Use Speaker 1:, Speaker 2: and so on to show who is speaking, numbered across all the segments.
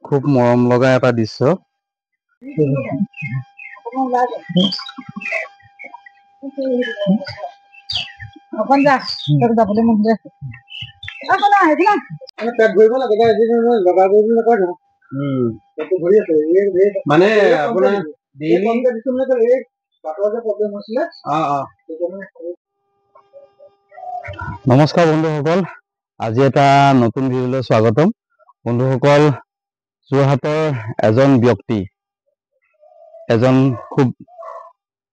Speaker 1: খুব মৰম লগা এটা দৃশ্য। মানে আপোনাৰ নমস্কাৰ বন্ধুসকল, আজি এটা নতুন ভিডিঅ'লৈ স্বাগতম। বন্ধুসকল, যোৰহাটৰ এজন ব্যক্তি, এজন খুব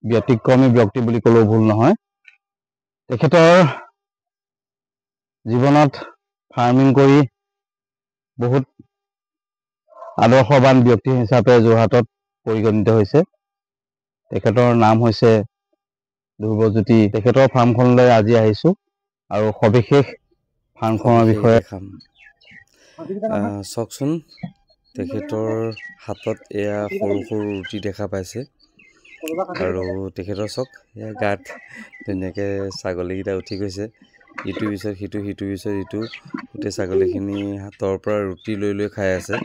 Speaker 1: ব্যতিক্ৰমী ব্যক্তি বুলি ক'লেও ভুল নহয়। তেখেতৰ জীৱনত ফাৰ্মিং কৰি বহুত আদৰ্শৱান ব্যক্তি হিচাপে যোৰহাটত পৰিগণিত হৈছে। তেখেতৰ নাম হৈছে ধ্ৰুৱজ্যোতি। তেখেতৰ ফাৰ্মখনলৈ আজি আহিছোঁ আৰু সবিশেষ ফাৰ্মখনৰ বিষয়ে
Speaker 2: দেখাম। চাওকচোন, তেখেতৰ হাতত এয়া সৰু সৰু ৰুটি দেখা পাইছে আৰু তেখেতৰ চাওক এয়া গাত ধুনীয়াকৈ ছাগলীকেইটা উঠি গৈছে। ইটোৰ পিছত সিটো, সিটোৰ পিছত ইটো, গোটেই ছাগলীখিনি হাতৰ পৰা ৰুটি লৈ লৈ খাই আছে।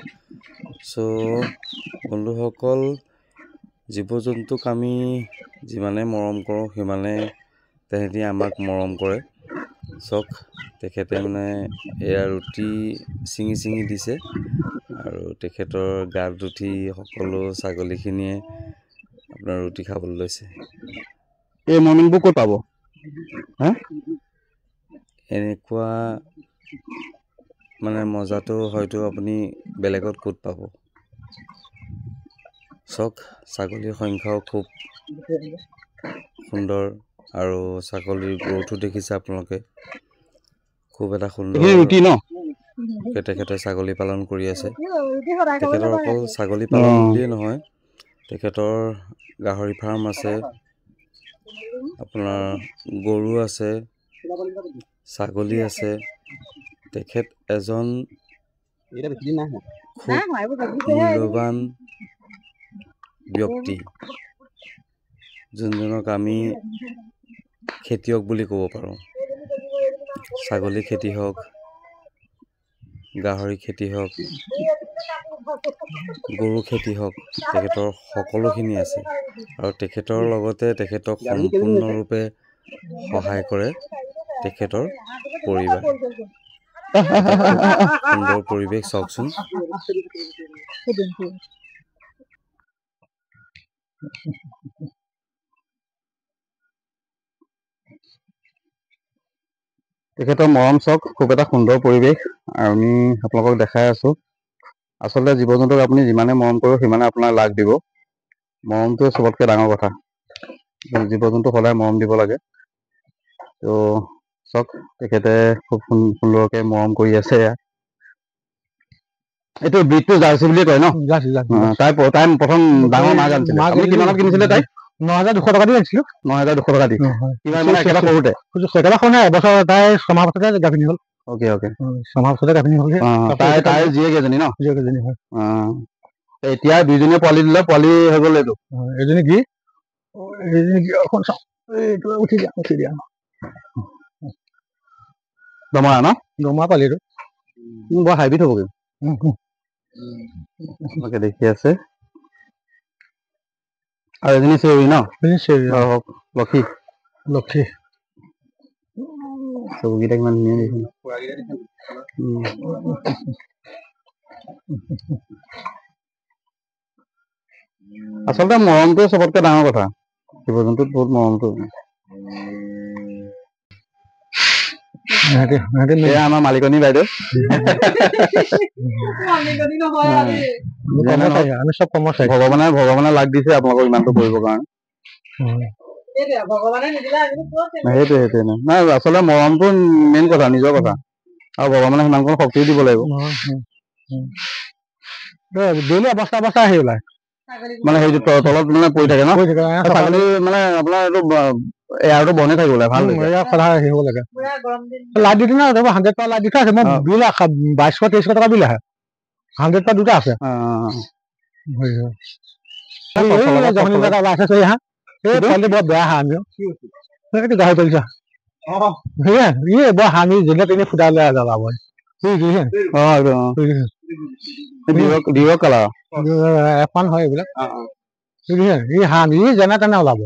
Speaker 2: চ' বন্ধুসকল, জীৱ জন্তুক আমি যিমানে মৰম কৰোঁ সিমানে তেহেঁতি আমাক মৰম কৰে। চাওক, তেখেতে মানে এয়া ৰুটি ছিঙি ছিঙি দিছে আৰু তেখেতৰ গাত উঠি সকলো ছাগলীখিনিয়ে আপোনাৰ ৰুটি খাবলৈ লৈছে।
Speaker 1: এই মৰ্ণিংবোৰ ক'ত পাব?
Speaker 2: এনেকুৱা মানে মজাটো হয়তো আপুনি বেলেগত ক'ত পাব। চাওক, ছাগলীৰ সংখ্যাও খুব সুন্দৰ আৰু ছাগলীৰ গ্ৰ'থো দেখিছে আপোনালোকে, খুব এটা সুন্দৰ
Speaker 1: ৰুটি ন।
Speaker 2: তেখেতে ছাগলী পালন কৰি আছে। তেখেতৰ অকল ছাগলী পালন বুলিয়ে নহয়, তেখেতৰ গাহৰি ফাৰ্ম আছে, আপোনাৰ গৰু আছে, ছাগলী আছে। তেখেত এজন খুব মূল্যৱান ব্যক্তি, যোনজনক আমি খেতিয়ক বুলি ক'ব পাৰোঁ। ছাগলী খেতি হওক, গাহৰি খেতি হওক, গৰু খেতি হওক, তেখেতৰ সকলোখিনি আছে। আৰু তেখেতৰ লগতে তেখেতক সম্পূৰ্ণৰূপে সহায় কৰে তেখেতৰ পৰিবাৰ। সুন্দৰ পৰিৱেশ চাওকচোন।
Speaker 1: তেখেতৰ মৰম চাওক, খুব এটা সুন্দৰ পৰিৱেশ আমি আপোনালোকক দেখাই আছোঁ। আচলতে জীৱ জন্তুক আপুনি যিমানে মৰম কৰিব সিমানে আপোনাক লাগ দিব। মৰমটোৱে চবতকৈ ডাঙৰ কথা। জীৱ জন্তু সদায় মৰম দিব লাগে। ত' চাওক, তেখেতে খুব সুন্দৰকৈ মৰম কৰি আছে। এয়া এইটো ব্ৰীডটো জাৰ্চি বুলিয়ে কয় ন? তাই তাই প্ৰথম ডাঙৰ মাক আনিছিলে। আপুনি কিমানত কিনিছিলে তাইক?
Speaker 3: 9200 টকা দি আনিছিলো।
Speaker 1: 9200 টকা দি? কিমান মানে একেবাৰে সৰুতে?
Speaker 3: একেবাৰে সৰু নাই, এবছৰ, তাই ছমাহ পাছতে গাভিনী হ'ল।
Speaker 1: অ'কে অ'কে,
Speaker 3: ছমাহ পাছতে গাভিনী হ'ল।
Speaker 1: তাই জীয়েক এজনী ন?
Speaker 3: জীয়েক এজনী হয়।
Speaker 1: এতিয়া দুইজনীয়ে পোৱালি দিলে, পোৱালি হৈ গ'ল এইটো।
Speaker 3: এজনী কি, এজনী কি, অকণ চাওঁ, এইটো উঠি দিয়া, উঠি দিয়া।
Speaker 1: দমৰা ন?
Speaker 3: দমৰা পোৱালি এইটো।
Speaker 1: বৰ হাইব্ৰীড হ'বগৈ। আপোনালোকে দেখি আছে। আৰু এজনী চেউৰী ন?
Speaker 3: চেউৰী।
Speaker 1: লক্ষী।
Speaker 3: লক্ষী।
Speaker 1: চকুকেইটা কিমান ধুনীয়া দেখিছে। আচলতে মৰমটোৱে চবতকৈ ডাঙৰ কথা। জীৱ জন্তুত বহুত মৰমটো। এয়া আমাৰ মালিকনী বাইদেউ। ভগৱানে ভগৱানে লাগ দিছে আপোনালোকক ইমানটো কৰিবৰ কাৰণে। সেইটোৱে সেইটোৱে নাই, আচলতে মৰমটো মেইন কথা, নিজৰ কথা। আৰু ভগৱানে সিমানকণ শক্তিও দিব লাগিব।
Speaker 3: ডেইলি অৱস্থা অৱস্থা আহি ওলায়।
Speaker 1: মানে সেইটো তলত মানে পৰি থাকে ন? ছাগলী মানে আপোনাৰ এইটো এয়াৰটো বনে থাকিব লাগে, ভাল
Speaker 3: সদায় হেৰি হ'ব লাগে। লাইট দি না, 100 পাৱাৰ লাইট দি থোৱা আছে। মই বিল 2200 2300 টকা বিল আহে। 100 পাৱাৰ দুটা আছে। বৰ বেয়া হাঁহ, গাহৰি পেলিছা। বৰ হাঁহ যেনে তেনে ফুটাই লৈ যাব।
Speaker 1: অ, এইটো অ। Dio colour.
Speaker 3: এখন হয় এইবিলাক। ই হাঁহ, ই যেনে তেনে ওলাব।